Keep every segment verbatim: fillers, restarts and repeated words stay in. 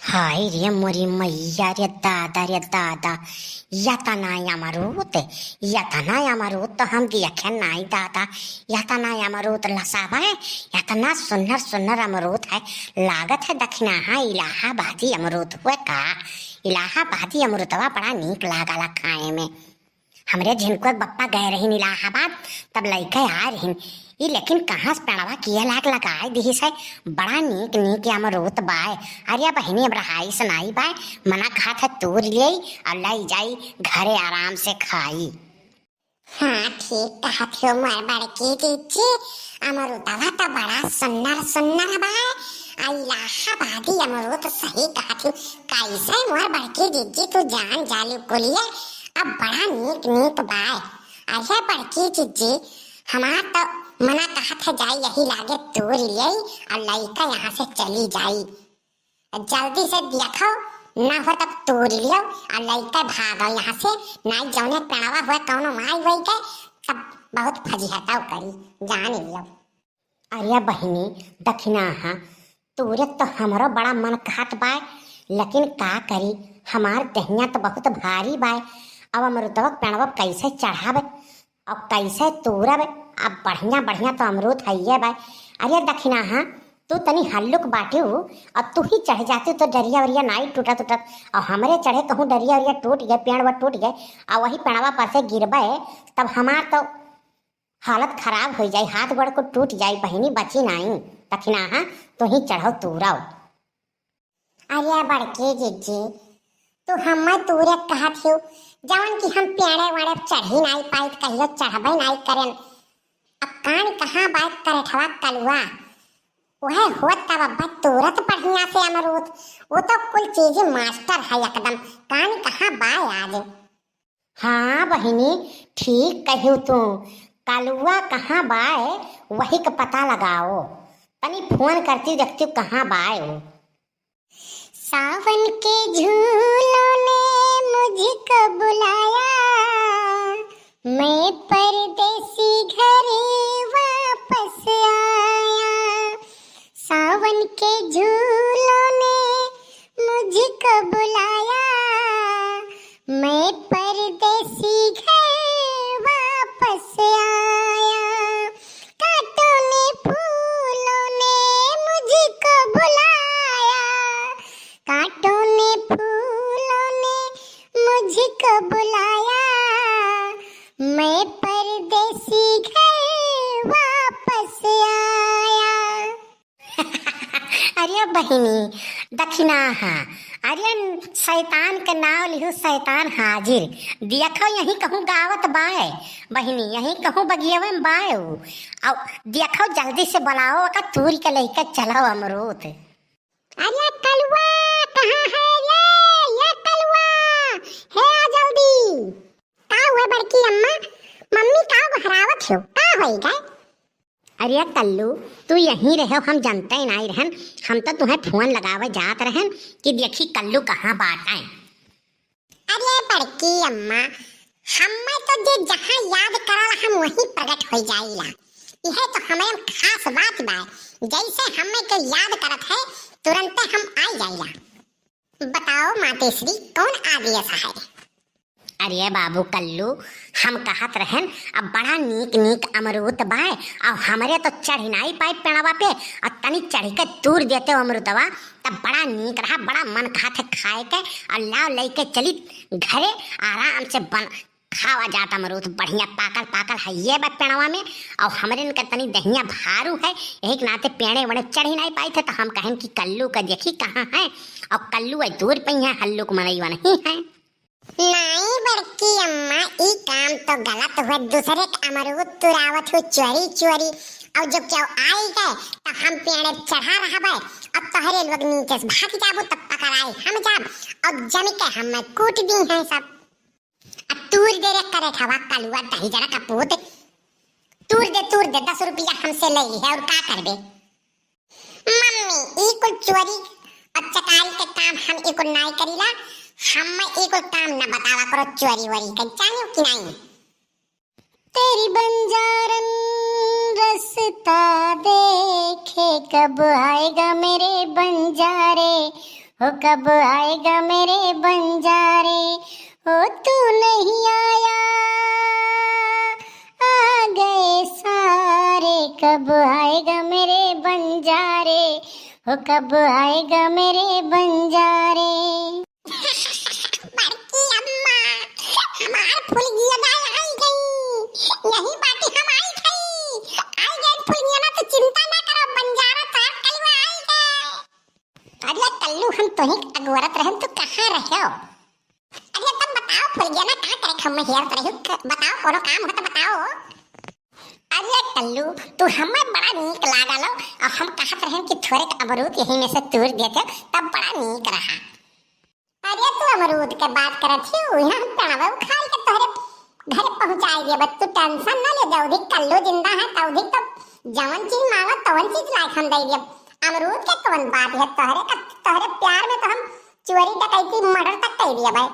हाय रे मोरी मैया रे दादा रे दादा, यतना अमरूद, यतना अमरूद तो हम देखे नाई दादा। यतना अमरूद लसावा है, यतना सुन्नर सुन्नर अमरूद है। लागत है दखिनाहा इलाहाबादी अमरूद हुए का। इलाहाबादी अमरूदवा बड़ा नीक लागला खाए में। हमरे झिनकुआ के बप्पा गए रहिन इलाहाबाद, तब लइके आए रहिन। ई लेकिन कहाँ से पेड़वा किए लाग लगाए दिहिस है। बड़ा नीक नीक अमरूद बाय। अरे बहिनी, अब रहाई से नाई बाय, मना कहत है तूर लेई और लई जाई घरे आराम से खाई। हाँ, ठीक कहत हो मोर बड़की जीजी, अमरूदवा तो बड़ा सुन्नर सुन्नर बाय। आ इलाहाबादी अमरूद सही कहत हो। कैसे मोर बड़की जीजी तू जान जालू कुलिया, अब बड़ा नीक नीक बाय। अरे बड़की जीजी, हमार तो मना कहत है जाई यही लागे तूर लेई और लइका यहाँ से चली जाई। जल्दी से देखो, ना हो तब तूर लियो और लइका भागो यहाँ से, नाई जौने पेड़वा हुए कौनो माई वही के, तब बहुत फजीहताओ करी, जान लियो। अरे बहिनी, दखिनाहा, तूरे तो हमरो बड़ा मन कहत बाय, लेकिन का करी, हमार देहिया तो बहुत भारी बाय। अब अमरुदवा पेड़वा कैसे चढ़ावे, अब कैसे तूरब? अब बढ़िया बढ़िया तो अमरूद हइये बाय। अरे दखिनाहा, तू तनी हल्लुक बाटिउ, अब तू ही चढ़ जातिउ तो डरिया उरिया नाई टूटत उटत, और हमरे चढ़े कहूँ डरिया उरिया टूट गए, पेड़वा टूट गए, और वही पेड़वा पर से गिरबे, तब हमार तो हालत खराब हो जाई, हाथ गोड़ को टूट जाई बहिनी, बची नाई। दखिनाहा, तू ही चढ़ो तूरो। अरे बड़की जीजी, तू हम्मे तूरे कहत हिउ, जवन कि हम पेड़े वेड़े चढ़ी नाई पाइत, कहियो चढ़बे नाई करेन। अब कान कहाँ बात करठवा कलुआ, उहे होत तब अब्बा तूरत बढ़िया से अमरूद, वो तो कुल चीज मास्टर है एकदम, कान कहाँ बाय आज। हाँ बहिनी, ठीक कहिउ तू। कलुआ कहाँ बाय, वही के पता लगाओ। तनी फोन करतिउ, देखतिउ कहाँ बाय उ। सावन के झूलों ने मुझको बुलाया, मैं परदेसी घर वापस आया। सावन के झूलों ने मुझको बुलाया, मैं परदेसी घर वापस आया। कांटों ने फूलों ने मुझको बुलाया, कांटों ने फूलों ने मुझको बुलाया, मैं परदेसी घर वापस आया। अरे बहिनी, दखिनाहा, अरे शैतान के नाव लिहु, शैतान हाजिर। देखो यहीं कहूँ गावत बाय बहिनी, यहीं कहूँ बगियवे में बाय उ। और देखो जल्दी से बुलाओ, ओका तूर के लेके चलो अमरूद। अरे कलुआ, कहाँ है रे? ये कलुआ, हे आ जल्दी। का हुआ बड़की अम्मा? मम्मी का गोहरावत हो? का होई गए? अरे कल्लू, तू यहीं रहो, हम जनते नाई रहन, हम तो तुहें फोन लगावे जात रहन कि देखी कल्लू कहाँ बाटे। अरे बड़की अम्मा, हमें तो जे जहाँ याद करल हम वहीं प्रगट हो जाइला। यह तो हमें खास बात बा, जैसे हमें के याद करत है तुरंते हम आ जाइला। बताओ मातेश्री, कौन आ गया है? अरे बाबू कल्लू, हम कहत रहन, अब बड़ा नीक नीक अमरूद बाय, और हमरे तो चढ़ नाई पाए पेड़वा पे, और तनी चढ़ के तूर देते हो अमरूदवा, तब बड़ा नीक रहा, बड़ा मन कहत है खाए के, और लाओ लेके चली घरे, आराम से बन खावा जात अमरूद, बढ़िया पाकल पाकल है ये बा पेड़वा में, और हमरे इनका तनी दहिया भारू है, यही के नाते पेड़े वड़े चढ़ी नाई पाई थे, तो हम कहन कि कल्लू का देखी कहाँ है, और कल्लू है दूर पे है, हल्लू को मनई नहीं है। नाई बड़की अम्मा, ई काम तो गलत हुआ, दूसरे के अमरूद तुरावत हो चोरी चोरी, और जो क्यों आई गए तो हम पेड़े चढ़ा रहबे, और तोहरे लोग नीचे से भाग जाबू तो पकड़ाई हम जाब, और जम के हम कूट दी हैं सब। अब तूर दे रे करे ठवा कलुआ दही जरा का पूत, तूर दे, तूर दे, दस रुपया हमसे ले ली है और का करबे? मम्मी, ई कुल चोरी और चकारी के काम हम ई कुल नाई करीला। हम ई कुल काम न बतावा करो चोरी वोरी के, जानियो कि नाई? तेरी बंजारन रास्ता देखे, कब आएगा मेरे बंजारे, हो कब आएगा मेरे बंजारे, हो तू नहीं आया, आ गए सारे। कब आएगा मेरे बंजारे, हो कब आएगा मेरे बंजारे। बड़की अम्मा, हमार फुलगिया दाई आई गई। यही बाटी हम आई थई। आई गए फुलगिया ना, तो चिंता ना करो, बंजारा तोहार कलुआ आई गए। अरे कल्लू, हम तोही अगोरत रहन, तू कहाँ रहो? अरे तब बताओ फुलगिया ना, का करे हम हेरत रही? क-, बताओ, कोनो काम हो तो बताओ। अरे कल्लू, तू हमें बड़ा नीक लागल हो, और हम कहत रहन कि थोड़े क अमरूद यही में से तूर देते, तब बड़ा नीक रहा। अरे तू अमरूद के बात करत ही, यहाँ हम पेड़वा उखाड़ के तोहरे घरे पहुँचाई देब, तू tension ना ले, जौधी कल्लू जिंदा है, तौधी तो जवन चीज मांगो तवन चीज लायक हम दे देब। अमरूद के कौन बात है, तोहरे का, तोहरे प्यार में तो हम चोरी डकैती murder तक कर दिया भाई।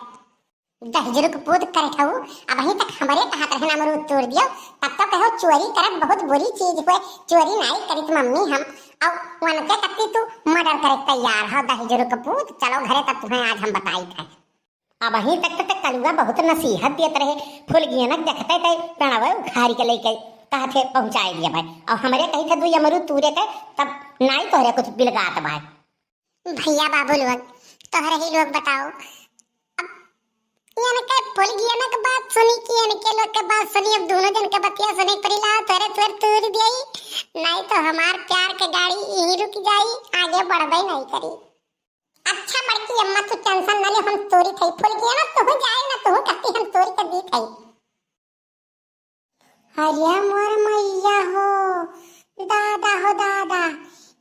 दहिजरू के पूत करे ठऊ, अबहीं तक हमरे कहत रहन अमरूद तोड़ दियो, तब तो कहो चोरी करब बहुत बुरी चीज हुए, चोरी नाई करित मम्मी हम। और वनके कत्ती तू murder करे तैयार हो दहिजरू के पूत। चलो घरे, तब तुम्हें आज हम बताई थे। अबहीं तक तो कलुआ बहुत नसीहत देत रहे, फुलगियनक देखते ते पेड़वे उखाड़ के लेके कहत है पहुँचाए दिया भाई, और हमरे कही थे दुई अमरूद तूरे के, तब नाई तोहरे कुछ बिलगात भाई। भैया बाबू लोग, तोहरे ही लोग बताओ, अब इनके फुलगियनक बात सुनी कि इनके लोग के बात सुनी, अब दोनों जन के बतिया सुनी पड़ी। ला तोहरे तोर तूर दियाई, नाई तो हमार प्यार के गाड़ी यहीं रुक जाई, आगे बढ़बे नहीं करी। अच्छा बड़की अम्मा, तू tension न ले, हम तोरी थई फुलगिया ना, तू जाए ना, तू कहती हम तोरी के दी थई। अरे मोर मैया हो, दादा हो दादा,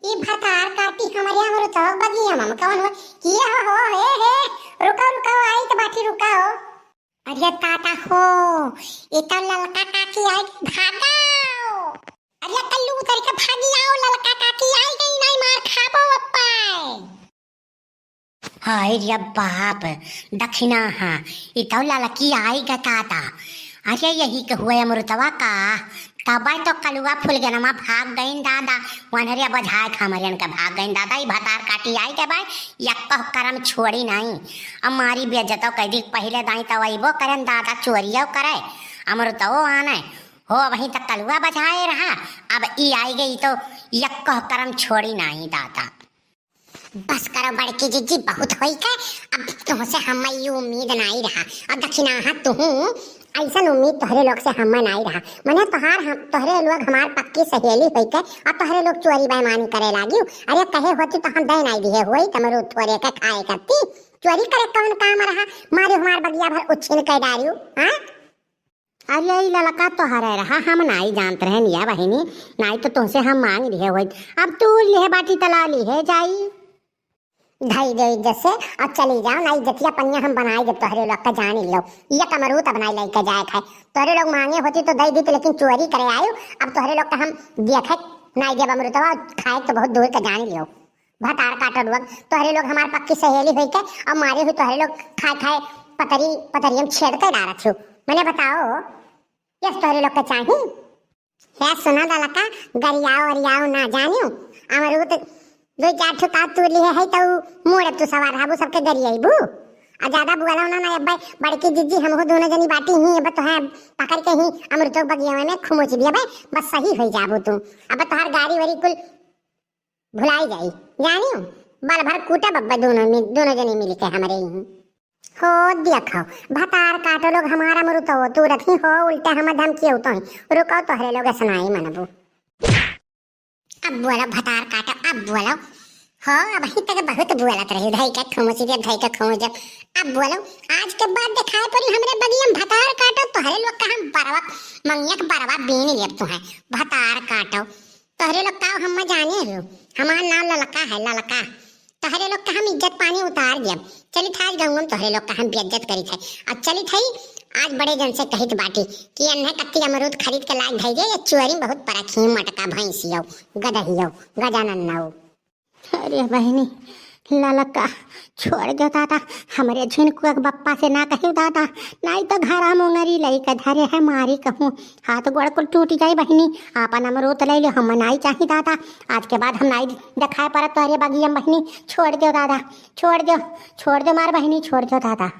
ई भतार काटी हमरे अमरुतवा बगिया में कौन हो? किया हो, हो, हे, हे, रुको, रुको, आई तो बाटी रुका हो। अरे दादा हो, ई तो ललका काकी आई, भागो। अरे कल्लू उतर के भागी आओ, ललका काकी आई गई, नहीं मार खाबो अप्पा। हाय रे बाप, दखिना हा, ई तो ललकी आई ग दादा। अरे यही के हुए अमरुतवा का, तबै तो कलुआ फुलगेनमा भाग गईन दादा। वनहरिया बझाए खमरियन के भाग गईन दादा। ई भतार काटी आई के बाय, यक्को करम छोड़ी नाई। अब मारी बेइज्जतो कह दी, पहिले दाई तो अइबो करन दादा, चोरियो करे, अमरुतवो आने। हो, वहीं तक कलुआ बझाए रहा, अब ई आई गई तो यक्को करम छोड़ी नाई दादा। बस करो बड़की जिज्जी, बहुत होई के, अब तुहसे हम्मे ई उम्मीद नाई रहा। और दखिना हा तुहू ऐसन उम्मीद तोहरे लोग से हम्मे नाई रहा। मने तोहार हम, तोहरे लोग हमार पक्की सहेली होई के और तोहरे लोग चोरी बेईमानी करे लागी। अरे कहे होती तो हम दे नाई दिहे होई, तमरू थोरे के खाए करती। चोरी करे कौन काम रहा, मारे हमार बगिया भर उच्छिन के डारियो, हाँ? अरे ई ललका तोहरे रहा, हम नाई जानत रहन या बहिनी, नाई तो तुहसे हम मांग लिहे होइत। अब तू लिहे बाटी तला लिहे जाई। धई दे इज्जत से और चली जाओ, नाई इज्जतिया पनिया हम बनाई देब तोहरे लोग का, जानी लो। ये कमरूत अब नाई लेके जाए खाए, तोहरे लोग मांगे होती तो दे दीत, लेकिन चोरी करे आयो। अब तोहरे लोग का हम देखे नाई देब अमरुतवा, खाए तो बहुत दूर का, जानी लियो। भतार काटो लोग, तोहरे लोग हमार पक्की सहेली होई के और मारे हुई तोहरे लोग खाए खाए पतरी, पतरी हम छेद के डारत हो। मने बताओ, यस तोहरे लोग के चाही? हे सुना ललका, गरियाओ अरियाओ ना जानियो, अमरूद दो चार ठो का तू लिहे है तो मोड़ तू सवार हाबू सबके गरियाईबू। आ ज्यादा बुआला ना, ना अब्बे बड़की जिज्जी हमहू दोनों जनी बाटी ही, अब तो है पकड़ के ही अमरुदो बगिया में खुमोच दिया बे, बस सही हो जाबू तू। अब तोहार गाड़ी वाड़ी कुल भुलाई जाई, जानियो, बल भर कूटब अब्बे दोनों में, दोनों जनी मिल के हमरे ही। हो देखो, भतार काटो लोग हमारा मरुतो तू रखी हो, उल्टे हम धमकी होतो है। रुको तोहरे लोग सुनाई मनबू। अब बोलो भतार काटो, अब बोलो। हो, अबहीं तक बहुत बोलत रही, धई के खुमुसी देब, धई के खुमुसी देब। अब बोलो, आज के बाद दिखाई पड़ी हमरे बगिया में भतार काटो, तोहरे लोग का हम बरवा, मंगिया के बरवा बीन लेब तुहें। भतार काटो, तोहरे लोग का हम जाने हो, हमार नाम ललका है, ललका। तोहरे लोग का हम इज्जत पानी उतार देब। चलित है आज गाँव में तोहरे लोग का हम बेइज्जत करित है। अब चलित है आज बड़े जन से कहित बाटी कि अन्हे कत्ती अमरूद खरीद के लाग धई दे, ये चुअरी बहुत परखी मटका भैंसियो, गदहियो, गजानन्नो। अरे बहिनी, ललका, छोड़ दो दादा, हमरे झिनकुआ के बप्पा से ना कहियो दादा, नाहीं तो घरा मोंगरी लइके धरे है, मारी कहूँ, हाथ गोड़ कुल टूट जाई बहिनी। आपन अमरूद ले लो, हम नाहीं चाही दादा, आज के बाद हम नाहीं देखाए परब तोहरे बगिया में बहिनी, छोड़ दो दादा, छोड़ दो, छोड़ दो मार बहिनी, छोड़ दो दादा।